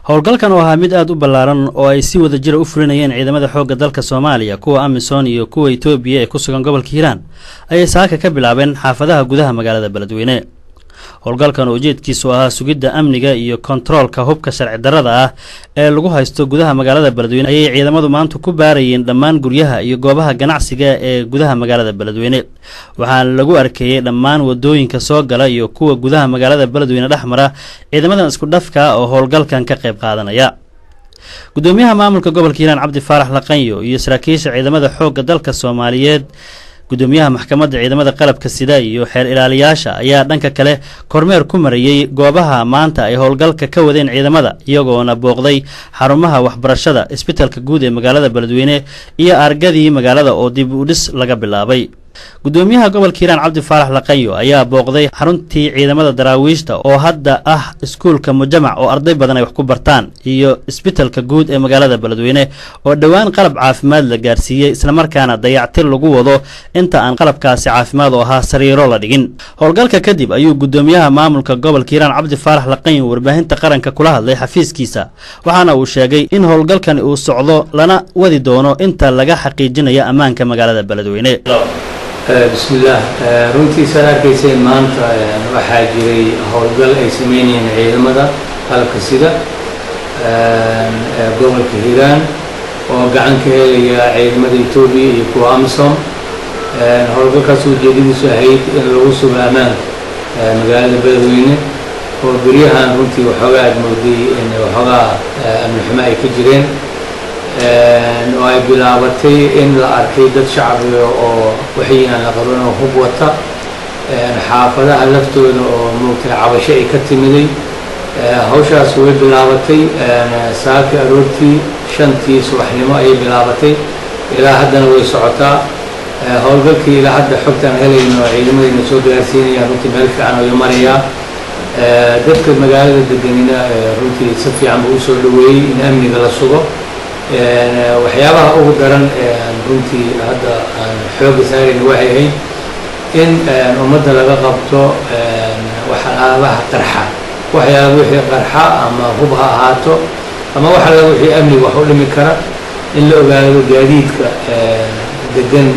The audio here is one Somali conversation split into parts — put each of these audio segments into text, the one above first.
Howlgalkan oo ahaa mid aad u ballaaran oo ay si wada jira u fulinayeen ciidamada xoogga dalka Soomaaliya, kuwa AMISOM iyo kuwa Itoobiya ee ku sugan gobolka Hiiraan, ayay saaka ka bilaabeen xaafadaha gudaha magaalada Beledweyne. Howlgalkan oo ujeedkiisu ahaa sugidda amniga iyo kontaroolka hubka sharci darrada ah ee lagu haysto gudaha magaalada Beledweyne, ayay ciidamadu maanta ku baarayeen dhammaan guryaha iyo goobaha ganacsiga ee gudaha magaalada Beledweyne. Waxaana lagu arkeeyey dhammaan wadooyinka soo gala iyo kuwa gudaha magaalada Beledweyne dhex mara ciidamadan isku dhafka oo howlgalkan ka qayb qaadanaya. Gudoomiyaha maamulka gobolka Hiiraan Cabdi Faarax Laqanyo iyo saraakiisha ciidamada xoogga dalka Soomaaliyeed, gudoomiyaha maxkamadda ciidamada qalabka sida iyo xeer ilaaliyaasha ayaa dhanka kale kormeer ku marayey goobaha maanta ay howlgalka ka wadeen ciidamada, iyagoona booqday xarumaha waxbarashada, isbitalka guud ee magaalada Beledweyne iyo argadii magaalada oo dib u dhis laga bilaabay. Gudoomiyaha gobolka Hiiraan Cabdi Faarax Laqanyo ayaa booqday xaruntii ciidamada daraawiishta oo hadda ah iskuulka Mujamac oo arday badan ay wax ku bartaan, iyo isbitalka guud ee magaalada Beledweyne oo dhowaan qalab caafimaad la gaarsiiyey, islamarkaana dayactir lagu wado inta aan qalabkaasi caafimaad oo ahaa sariiro la dhigin. Howlgalka kadib ayuu gudoomiyaha maamulka gobolka Hiiraan Cabdi Faarax Laqanyo warbaahinta qaranka kula hadlay xafiiskiisa, waxaana uu sheegay in howlgalkani uu socdo lana wadi doono inta laga xaqiijinayo ammaanka magaalada Beledweyne. Bismillaah. Runtii saad arkayseen, maanta waxaa jiray howlgal ay sameynayeen ciidamada qalabka sida ee gobolka Hiiraan oo gacan ka helaya ciidamada Etoobiya iyo kuwa AMISOM. Howlgalkaas ujeedadiisu ahayd in lagu sugo ammaanka magaalada Beledweyne oo beryahan runtii waxoogaa aad mooday in waxoogaa amni xumo ay ka jireen, oo ay bilaabatay in la arkay dad shacbiga oo waxay aan la qaban oo hub wata, xaafadaha laftooda oo moogtay cabasho ay ka timiday. Hawshaas way bilaabatay saaki aroortii 5tii subaxnimo ayay bilaabatay, ilaa haddana way socotaa. Howlgalkii ilaa hadda xogtaan helayno ciidamadayna soo gaarsiinayaan runtii meel fiican ayuu marayaa. Dadka magaalada deganina runtii si fiican buu usoo dhaweeyey in amniga la sugo. Waxyaabaha ugu daran runtii hadda aan xoogga saarayna waxay ahayd in ummadda laga qabto waxyaabaha qarxa, waxyaaba wixii qarxa ama hub ha ahaato ama wax alla wixii amniga wax u dhimi kara, in la ogaado gaadiidka degan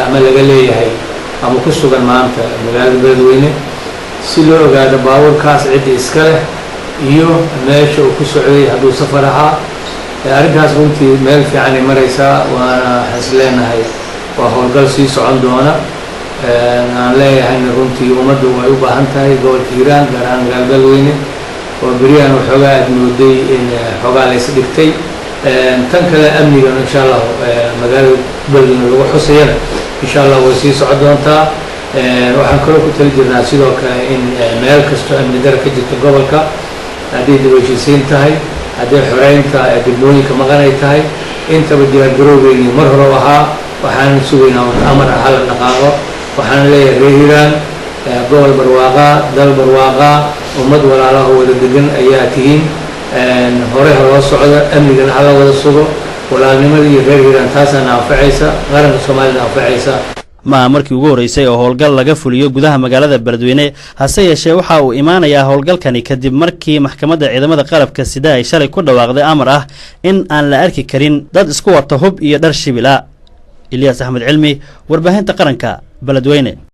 ama laga leeyahay ama ku sugan maanta magaalada Beledweyne, si loo ogaado baabuurkaas cidda iska leh iyo meesha uu ku socday hadduu safar ahaa. Arrintaas runtii meel fiicanay maraysaa, waana waxaan is leenahay waa howlgal sii socon doona. Aan leeyahayna runtii ummaddu way u baahan tahay gobolka Hiiraan, gaar ahaan magaalada Beledweyne oo beryahan waxoogaa aad mooday in xoogaa lays dhigtay. Tan kale amnigan insha Allah magaalada Beledweyne lagu xusayana insha Allah way sii socon doontaa. Waxaan kaloo ku tali jirnaa sidoo kale in meel kastoo amni dara ka jirta gobolka, hadday dib heshiisiin tahay, hadday xoreynta degmooyinka maqan ay tahay, intaba diyaargarowgeynii mar hore ahaa. Waxaanan sugaynaa amar ah hala dhaqaaqo. Waxaana leeyahay reer Hiiraan, gobol barwaaqaa, dal barwaaqaa, ummad walaalaha wada degan ayaa tihiin. Hore ha loo socdo, amnigana hala wada sugo, walaalnimada iyo reer Hiiraan taasaana anfacaysa, qaranka Soomaaliyana anfacaysa. Maaha markii ugu horreysay oo howlgal laga fuliyo gudaha magaalada Beledweyne, hase yeeshee waxa uu imaanayaa howlgalkani kadib markii maxkamadda ciidamada qalabka sida ay shalay ku dhawaaqday amar ah in aan la arki karin dad isku wata hub iyo dhar shibila. Ilyaas Axmed Cilmi, warbaahinta qaranka, Beledweyne.